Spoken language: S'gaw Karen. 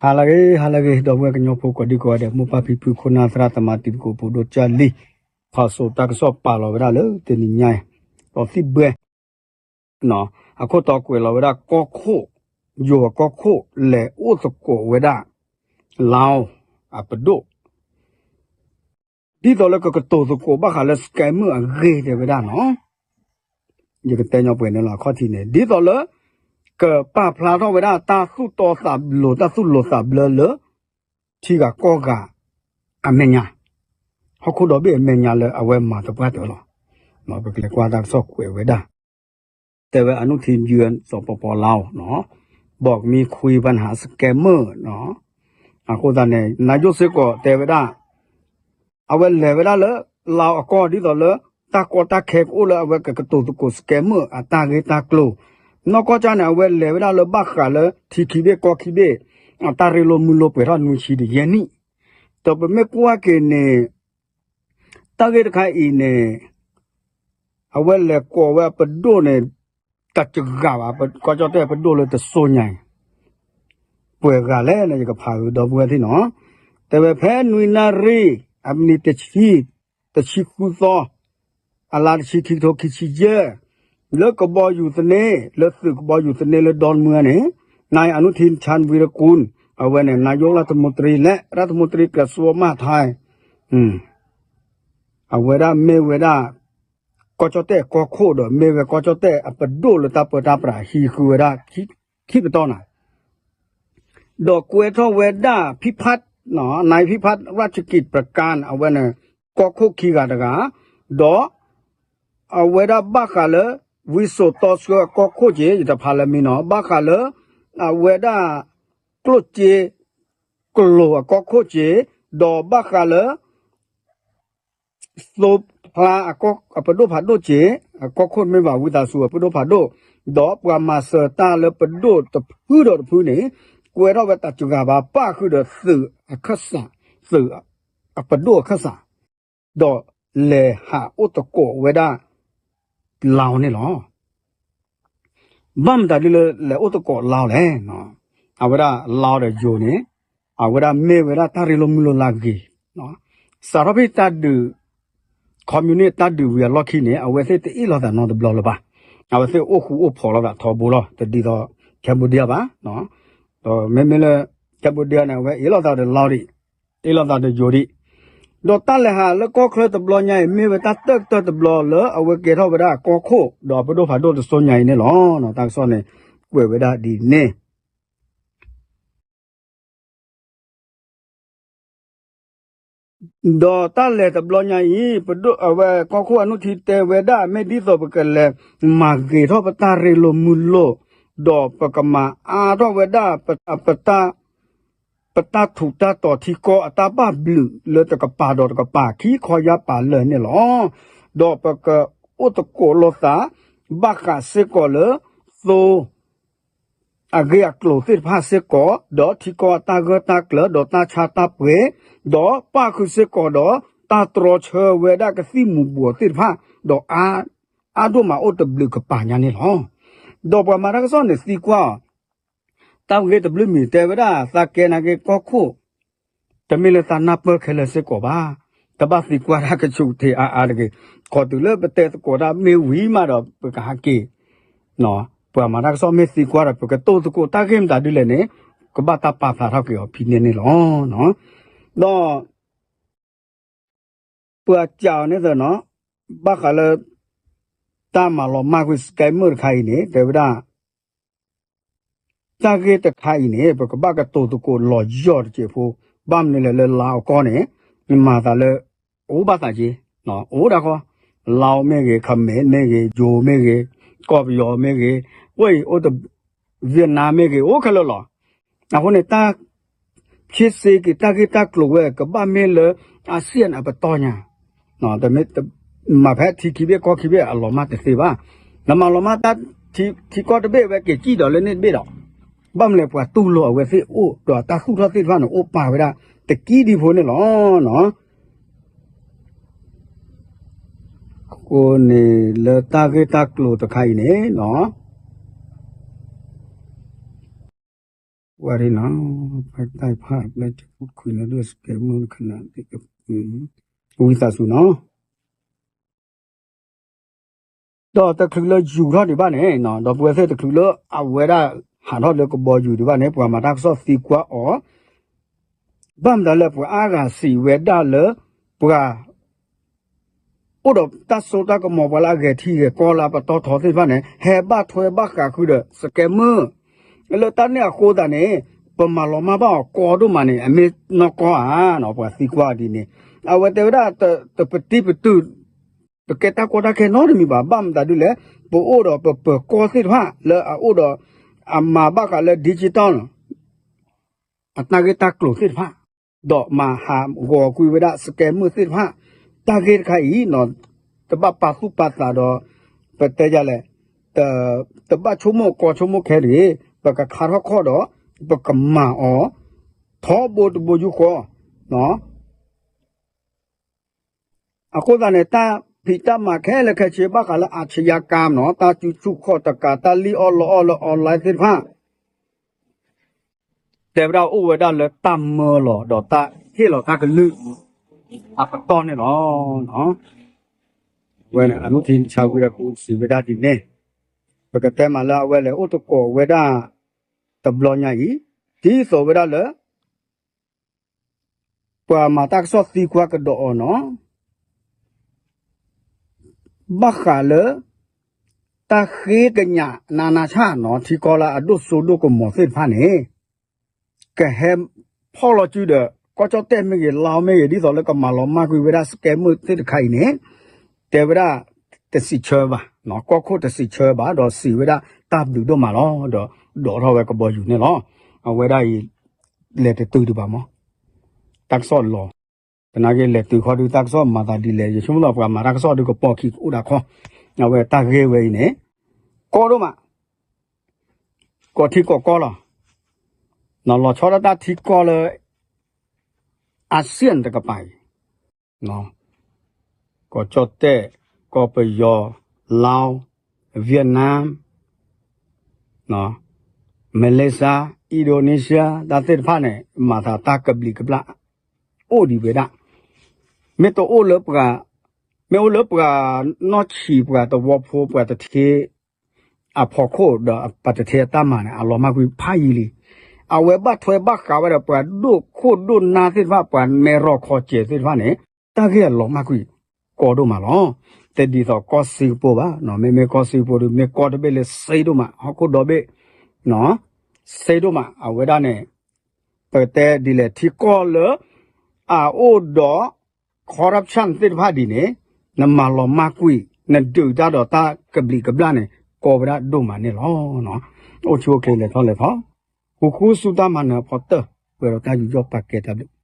ဟါလၢအဂ့ၤ ဟါလၢအဂ့ၤ ဒီပုၢ်ဝဲၢ်ကညီဖိကိးဒံကိးဂၤဒဲး မိၢ်ပၢ်ဖံဖု ခိၣ်နၢ်သရၣ်သမါ တံၤသကိးဖိဒိၣ်ကၢ်လံ, ဖးစိတၢ်ကစီၣ်ပာ်လီၤဝဲဒၣ်လၢတနံၤညါအံၤ ဒီးသံၣ်ဘှဲ အခိၣ်တီကွဲးလီၤဝဲဒၣ်ကီၢ်ခိၣ်, ယိၤအကီၢ်ခိၣ် လဲၤအိၣ်သကိးဝဲဒၣ် လါအိၣ်အပဒိၣ် ဒ်သိးလၢကကတိၤသကိးဘၣ်ဃးလၢ scammer အဂ့ၢ်တဲဝဲဒၣ်နီၤ. ယကတဲညီပှဲၤန့ၣ်လီၤ အခီၣ်ထံးန့ၣ် ဒ်သိးလၢ ကပာ်ဖျါထီၣ်ဝဲဒၣ်တၢ်သူၣ်တီသးလိၤ တၢ်သူၣ်လိၤသးဘျၢလၢ ထံဂၤကီၢ်ဂၤအမဲာ်ညါ, ဟီၣ်ခိၣ်ဒီဘ့ၣ်အမဲာ်ညါလၢအဝဲမၤသပှၢ်တၢၢ်လီၤ. ပကလဲၤကွၢ်တၢ်ကစီၣ်ကွဲးဝဲဒၣ် တဲဝဲအနုထံယိၤ စီၤပီပီလါအိၣ်နီၤ, ဘီၣ်ကမံခွံပှၤနဟး scammer နီၤ. အဃိသတးန့ၣ် နါယိၣ်စ့ၢ်ကီးတဲဝဲဒၣ် အဝဲလဲၤဝဲဒၣ်လၢ လါအိၣ်အကီၢ်ဒ်သိးလၢ တၢ်ကီတၢ်ခဲကအိၣ်လၢအဝဲကကတိၤသကိး scammer အတၢ်ဂ့ၢ်တၢ်ကျိၤ, နီၢ်ကီၢ်ကၢ်န့ၣ် အဝဲလဲၤဝဲဒၣ်လၢဘၣ်ဃးလၢ ထံခံဘ့ၣ်ကီၢ်ခံဘ့ၣ် အတၢ်ရ့လိာ်မုာ်လိာ်ပှဲၤထီၣ်နွံဆံဒီးယဲၢ်နံၣ်, ဒီးပမ့ၢ်ကွၢ်က့ၤန့ၣ် တၢ်ဂ့ၢ်တခါအံၤန့ၣ် အဝဲလဲၤကိးဝဲအပဒိၣ်န့ၣ် တစှၤဘၣ် ကီၢ်ကၠီၣ်တဲၣ်ပဒိၣ်လၢတစိၤညါအံၤ ပှဲၤဂၤလဲၣ်န့ၣ် ယကဖးဂုာ်ဒီပုၢ်ဝဲၢ်ထံနီၤ, တဲဝဲဖဲနွံနၣ်ရံၣ် အမံးနံးတဆံ တဆံဃုသီ အလါတဆံ ခံကထိခံဆံယဲၢ် လၢကဘီယူၤသန့ လၢသုးကဘီယူၤသန့လၢဒီမုၢ်န့ၣ် နအနုထံ ချၣ်ဝံရကူၣ် အဝဲန့ၣ် နါယိၣ်ရၣ်သမူတရံ လၢရၣ်သမူတရံ ကစူမၣ်ထါ အဝဲဒၣ်မ့ၢ်ဝဲဒၣ် ကီၢ်ကၠီၣ်တဲၣ်ကီၢ်ခိၣ်ဒီး မ့ၢ်ဝဲကီၢ်ကၠီၣ်တဲၣ်အပဒိၣ်လၢတၢ်ပၢတၢ်ပြးဟံးဃုာ်ဝဲဒၣ် ခံပတီၢ်နၤ ဒီးကွဲးထီၣ်ဝဲဒၣ် ဖံဖး နအံၤဖံဖး ရၣ်ခၠကံးပြကၣ် အဝဲန့ၣ် ကီၢ်ခိၣ်ခံဂၤတဂၤ ဒီး အဝဲဒၣ်ဘၣ်ဃးလၢ ဝံစိာ်တီဆှၢအကီၢ်ခိၣ်က့ၤ ယတဖးလၢမံနီၤ ဘၣ်ဃးလၢ အဝဲဒၣ် ကျိၣ်စ့ ကလိၤအကီၢ်ခိၣ်က့ၤ ဒီးဘၣ်ဃးလၢ သိဖျါအပဒိၣ်ဖးဒိၣ်က့ၤ အကီၢ်ခိၣ်မ့ၢ်ဘၣ် ဝံသးစူၤအပဒိၣ်ဖးဒိၣ် ဒီးပှၤမၤစၢၤတၢ်လၢပဒိၣ်တဖုဒီးတဖုန့ၣ် ကွဲထီၣ်ဝဲတစှၤဘၣ် ပၣ်ဃုာ်ဒီးသုးအခၢၣ်စး သုးအပဒိၣ်အခၢၣ်စး ဒီးလဲၤဟးအိၣ်သကိးဝဲဒၣ် လါအိၣ်န့ၣ်လီၤ. ဘၣ်မတၤဒ်လၢလဲၤအိၣ်သကိးလါအိၣ်လဲၣ်, အဝဲဒၣ်လါအိၣ်ဒီးယိၤန့ၣ် အဝဲဒၣ်မ့ၢ်ဝဲဒၣ်တၢ်ရ့လိာ်မုာ်လိာ်လၢအဂ့ၤ, စးထီၣ်ဖဲတၢ်ဒုး ခီမိၣ်န့ၣ် တၢ်ဒုးဝံၤအလီၢ်ခံန့ၣ် အဝဲသ့ၣ်တအ့ၣ်လိာ်သးနီတဘျီလၢၤဘၣ်, အဝဲသ့ၣ်အိၣ်ဃူအိၣ်ဖိးလိာ်သးထီဘိလီၤ တဒ်သိး Cambodia ဘၣ်, ဒီးမ့မ့ၢ်လၢ Cambodia န့ၣ် အဝဲအ့ၣ်လိာ်သးဒီးလါအိၣ်ဒံး အ့ၣ်လိာ်သးဒီးယိၤဒံး, ဒီးတၢ်လဲၤဟးလၢကီၢ်ချၢတဘျီညါအံၤ မ့ၢ်ဝဲတၢ်တၢၢ်ကတၢၢ်တဘျီလၢအဝဲကဲထီၣ်ဝဲဒၣ်အကီၢ်ခိၣ် ဒီးအပဒိၣ်ဖးဒိၣ်တစိၤညါအံၤန့ၣ်လီၤ. တၢ်ကစီၣ်န့ၣ် ကွဲးဝဲဒၣ်ဒ်န့ၣ် ဒီးတၢ်လဲၤတဘျီညါအံၤ ပဒိၣ်အဝဲကီၢ်ခိၣ်အနုထံတဲဝဲဒၣ် မ့ၢ်ဒ်သိးပကလဲၤမၤဂ့ၤထီၣ်ပတၢ်ရ့လိာ်မုာ်လိာ်, ဒီးပကမၤအါထီၣ်ဝဲဒၣ် ပတၢ်ထူးတၢ်တီၤထံကီၢ်အတၢ်ဘၣ်ဘျုးလၢတကပၤဒီးတကပၤ ခံခီယါပာ်လၢာ်န့ၣ်လီၤ. ဒီးပကအိၣ်သကိးလိာ်သး ဘၣ်ဃးစ့ၢ်ကီးလၢ သိ အဂ့ၢ်အကျိၤသ့ၣ်တဖၣ်စ့ၢ်ကီး, ဒီးထံကီၢ်အတၢ်ဂၢၢ်တၢ်ကျၢၤ ဒီးတၢ်ဆါတၢ်ပှ့ၤ, ဒီးပၣ်ဃုာ်စ့ၢ်ကီးဒီး တၢ်တြီဆၢဝဲဒၣ်ကသံၣ်မူၤဘှီးသ့ၣ်တဖၣ်, ဒီးအါ, အါဒိၣ်မးအိၣ်တဘျုးကပၤညါန့ၣ်လီၤ. ဒီးပှၤမၤတၢ်ကစီၣ်န့ၣ်သံကွၢ်အီၤ, တၢ်ဂ့ၢ်တဘျုးမံၤတဲဝဲဒၣ် သးကဲနာ်က့ကီၢ်ခိၣ် တမ့ၢ်လၢသးနၢ်ပၢၢ်ခဲလၢာ်စ့ၢ်ကီးဘၣ်. တဘၣ်သံကွၢ်တၢ်ကဆူးကတ့ၤအါအါတဂ့ၤ. ခီတုၤလၢပတဲသကိးတၢ်မ့ၢ်ဝံၤမးဒီး ပကဟးက့ၤ, ပှၤမၤတၢ်ကစီၣ်မ့ၢ်သံကွၢ်ဒီး ပကတိၢ်သကိးတၢ်ဂ့ၢ်မတၤဒ်လဲၣ်န့ၣ် ကဘၣ်တၢ်ပာ်ဖျါထီၣ်က့ၤအီၤဖဲန့ၣ်န့ၣ်လီၤ. ဒီး ပှၤစံးအီၤန့ၣ်သနီၤ, ဘၣ်ဃးလၢ တၢ်မၤလီၤမၢ်ကွံာ် scammer တခါအံၤန့ၣ် တဲဝဲဒၣ် တၢ်ဂ့ၢ်တခါအံၤန့ၣ် ပကဘၣ်ကတိၤသကိးလီၤယီၢ်တစဲးဖိ, ဘၣ်မနုၤလဲၣ်လၢလါအိၣ်ကီၢ်န့ၣ် မၤသးလၢ အိၣ်ဘၣ်သးက့, အိၣ်ဒၣ်ဃီ, လါအိၣ်မ့ၢ်ဂ့ၤ, ခမဲၣ်မ့ၢ်ဂ့ၤ, ယိၤမ့ၢ်ဂ့ၤ, ကီၢ်ပယီၤမ့ၢ်ဂ့ၤ, ဝဲအံၤအိၣ်တ Vietnam မ့ၢ်ဂ့ၤ, အိၣ်ခဲလၢာ်လီၤ. အဃိန့ၣ် တၢ် ဖြစ်စေက့ၤ တၢ်ဂ့ၢ်တၢ်ကျိၤဝဲ ကဘၣ်မ့ၢ်လၢ အစ့ၣ်န့ၣ် အပတီၢ်ညါ, မၤဖဲထံခံဘ့ၣ်ကီၢ်ခံဘ့ၣ်အလီၤမၢ်တသ့ဘၣ်. နမၤလီၤမၢ်တၢ် ထံကီၢ်တဘ့ၣ်ဝဲက့ၤစံၣ်ဒီးလၢန့ၣ်တဘ့ၣ်ဒီး, ဘၣ်မနုၤလဲၣ် ပှၤတူၢ်လိာ်အဝဲသ့ၣ်အိၣ်ဒီးတၢ်သူၣ်ထီၣ်သ့ၣ်တဖၣ်န့ၣ် အိၣ်ပာ်ဝဲဒၣ်တကံဒံဖိန့ၣ်လီၤ. အဃိန့ၣ်လၢတၢ်ဂ့ၢ်တၢ်ကျိၤတခါအံၤန့ၣ် ဝဲဒ်နီၤ, ဖဲတၢ်ဖးလၢတခိၣ်လၢဒိၣ်စကဲးမုၢ်တခါနၤ, ဝံသးစူၤနီၤ. ဒီးတချုးလၢယူၤထီၣ်ဒံးဘၣ်န့ၣ်, ဒီပုၢ်ဝဲၢ်သ့ၣ်တချုးလၢအဝဲဒၣ်ဟးထီၣ်လၢကဘီယူၤဒံးဘၣ်န့ၣ် ပှၤမၤတၢ်ကစီၣ်သံကွၢ်အီၤ, ဘၣ်မတၤလၢပှၤအါဂၤစံးဝဲဒၣ်လၢ ပှၤ အိၣ်ဒီးတၢ်စိတၢ်ကမီၤ ပှၤလၢအဂဲၤထံဂဲၤကီၢ်လၢအပတီၢ်ထီသ့ၣ်တဖၣ်န့ၣ် ဟဲဘၣ်ထွဲဘၣ်ဃးဃုာ်ဒီးစကဲးမုၢ်, လၢတၢ်န့ၣ်အဃိသတးန့ၣ် ပမၤလီၤမၢ်ဘၣ်အီၤကီဒိၣ်မးန့ၣ် အမ့ၢ်နီၢ်ကီဧါ, ပှၤသံကွၢ်ဒ်န့ၣ်, အဝဲတဲဝဲဒၣ် တပတံပတုာ် ပကဲတၢ်ကီတၢ်ခဲနီတမံၤဘၣ်, ဘၣ်မတၤဒ်လဲၣ်, ပအိၣ်ဒီးပပၢၤကီၢ်သ့ၣ်တဖၣ်လၢအအိၣ်ဒီး အမၤဘၣ်ဃးလၢ digital အတၢ်ဂ့ၢ်တၢ်ကျိၤသ့ၣ်တဖၣ်, ဒီးမၤဟးဂီၤကွံာ်ဝဲဒၣ်စကဲးမုၢ်သ့ၣ်တဖၣ်, တၢ်ဂ့ၢ်တခါအံၤ တဘၣ်ပာ်သူၣ်ပာ်သးဒီး ပတဲယၤလဲၣ်, တဘၣ်ဆိကမိၣ်ကီဆိကမိၣ်ခဲတဂ့ၤ, ပကခါထီၣ်ခီၣ်ဒီး ပကမၤအီၤ ထီဘိတဘိယူၢ်ဃီ အဃိသတးန့ၣ် တၢ်ဖံးတၢ်မၤခဲလၢာ်ခဲဆ့ ဘၣ်ဃးလၢအးဆယါကါနီၤ, တၢ်စုဆူၣ်ခီၣ်တကး, တၢ်လံၣ်အီၣ်လီအီၣ်လၢ online သ့ၣ်တဖၣ်, တဲဝဲဒၣ်အိၣ်ဝဲဒၣ်လၢတၢ်မၢလီၤ ဒီးတၢ်ဟ့ၣ်လီၤတၢ်ကလုၢ် အပတီၢ်န့ၣ်လီၤ. အဝဲန့ၣ် အနုထံဆါဝံၤဒီး ကစံးဝဲဒၣ်ဒ်န့ၣ်, ပကတဲမးလၢအဝဲလဲၤအိၣ်သကိးဝဲဒၣ် တဘျီညါအံၤ, ဒ်သိးဝဲဒၣ်လၢ ပှၤမၤတၢ်ကစီၣ်သံကွၢ်ကဒီးအီၤနီၤ, ဘၣ်ဃးလၢ တၢ်ဃ့ကညးနးနးဆၣ်နီၤ, ထံကီၢ်လၢအဒိၣ်စိဒိၣ်ကမီၤသ့ၣ်တဖၣ်န့ၣ် ကဟဲဖီၣ်လီၤစုဒီး ကီၢ်ကၠီၣ်တဲၣ်မ့ၢ်ဂ့ၤ လါမ့ၢ်ဂ့ၤ ဒ်သိးလၢကမၤလီၤမၢ်ကွံာ်ဝဲဒၣ်စကဲးမုၢ်သ့ၣ်တခါအံၤန့ၣ်, တဲဝဲဒၣ် တစံးဆၢဘၣ်, ကီၢ်ခိၣ်တစံးဆၢဘၣ်, ဒီးစံးဝဲဒၣ်တၢ်ဘျုးဒိၣ်မးလီၤ, ဒီးဒိးထီၣ်ဝဲကဘီယူၤန့ၣ်လီၤ. အဝဲဒၣ်အံၤ လဲၤတတုၤဒံးဘၣ်မး, တၢ်ကစီၣ်လီၤ, သနာ်က့လဲၤတုၤခီဒုး တၢ်ကစီၣ်မၤသးဒ်လဲၣ်, ယဆိကမိၣ်လီၤ ပှၤမၤတၢ်ကစီၣ်ဒုးကပိာ်ခံကအိၣ်ဒၣ်ခီ, အဝဲတၢ်ဂ့ၢ်ဝဲအံၤန့ၣ် ကီဒိၣ်မး, ကိးထံကိးကီၢ်လီၤ, လီၤဆီဒၣ်တၢ်ထံကီၢ်လၢ အစံၣ်တကပၤအံၤ, ကီၢ်ကၠီၣ်တဲၣ်, ကီၢ်ပယီၤ, လၢ, Vietnam, Malaysia, Indonesia တၢ်သ့ၣ်တဖၣ်န့ၣ် မၤသးတၢ်ကဘျံးကဘျၣ် အိၣ်ဒံးဝဲဒၣ်, မ့ၢ်တအိၣ်လၢပှၤ, မ့ၢ်အိၣ်လၢပှၤနီၢ်ဆံး ပှၤသဝီဖိ ပှၤတထ့ အဖီခိၣ်ဒီးပှၤတထ့အတၢ်မၤန့ၣ် အလီၤမၢ်ကွံာ်ဖးယံာ်လံ. အဝဲဘၣ်ထွဲဘၣ်ဃးဝဲဒီး ပှၤဒိၣ်ခိၣ်ဒိၣ်နၢ်သ့ၣ်တဖၣ် ပှၤမဲၢ်ရီၢ်ခီစဲးသ့ၣ်တဖၣ်န့ၣ် တၢ်ဂ့ၢ်အလီၤမၢ်ကွံာ်ကီဒိၣ်မးလီၤ. တဒ်သိးကီၢ်စ့ကပူၤဘၣ်, မ့မ့ၢ်ကီၢ်စ့ကပူၤဒီး မ့ၢ်ကီၢ်တဘ့ၣ်လၢစ့ဒိၣ်မး ဟီၣ်ခိၣ်ဒီဘ့ၣ် စ့ဒိၣ်မး အဝဲဒၣ်န့ၣ် ပကတဲဒ်လဲၣ် ထံကီၢ်လၢ အအိၣ်ဒီး corruption သ့ၣ်တဖၣ်ဒ်န့ၣ် နမၤလီၤမၢ်ကွံာ် နဒုးတၢ်ဒီးတၢ်ကဘျံးကဘျၣ်န့ၣ် ကီဝဲဒၣ်ဒိၣ်မးန့ၣ်လီၤ. အိၣ်ဆူၣ်အိၣ်ချ့လဲၤထီၣ်လဲၤထီ, ဃူဃူဆူတၢ်မၤနၢၤအဖီတၢၢ် ပှဲၤဒီးတၢ်ယူးယီၣ်ပာ်ကဲတၢ်ဘျုး